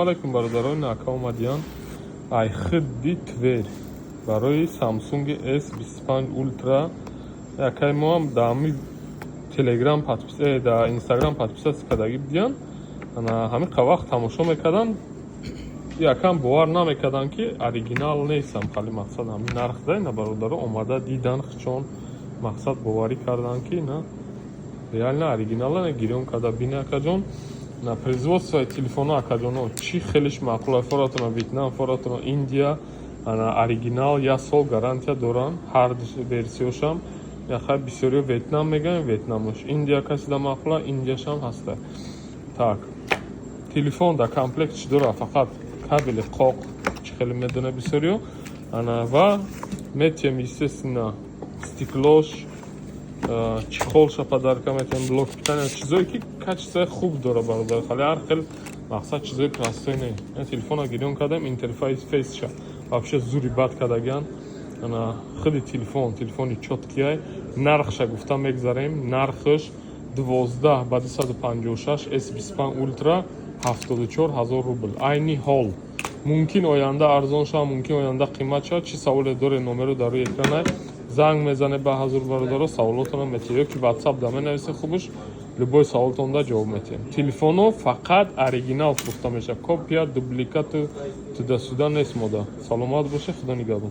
Алайкум, бародарони ака, омадиян ай хидди Тверь барои Samsung S25 Ultra. Якай мо ҳам дар ҳами Телеграм, дар Инстаграм подписаться кардагӣ будиян. Ана ҳамин вақт тамошо мекардан, якам бовар намекарданд, ки оригинал нестам. Хали мақсад ҳамин нарх да ина бародаро омада дидан, чон мақсад боварӣ карданд, ки на, реально оригинала. Гирён карда бини, акаҷон, на производствои телефоно, акаҷоно, чӣ хелиш маъқул. Форатона Вьетнам, форатона Индия. Ана оригинал як сол гарантия доранд ҳар версияшам. Яхай бисёриё Вьетнам мегӯянд, Вьетнамош, Индия касида маъқула, Индияшам ҳаста. Так, телефон дар комплект чӣ дорад? Фақат кабели қоқ, чӣ хеле медона бисёриё. Ана ва метием, естественно, стеклош, чехолша подарка метиҳем, блок питания, чизое ки качествои хуб дора, бародар. Хали ҳар хел мақсад чизои простой не. Телефона гирён кардем, интерфейсша вообще зури бад кардагиан. Ана худи телефон, телефони чёткийай. Нархша гуфта мегзарем: нархш 12 ба 256 S25 Ultra 74 000 рубл айни ҳол. Мумкин оянда арзон шавад, мумкин оянда қимат шавад. Чӣ саволе доре, номеро дар рӯи экранай, занг мезане ба ҳазур, бародаро, саволотонро метиҳед ё ки Ватсап да менависе. Хубш, любой саволтонда ҷавоб метиҳем. Телефоно фақат оригинал фурӯхта мешавад, копия, дубликату туда-сюда нест мода. Саломат бошед, худо нигаҳбон.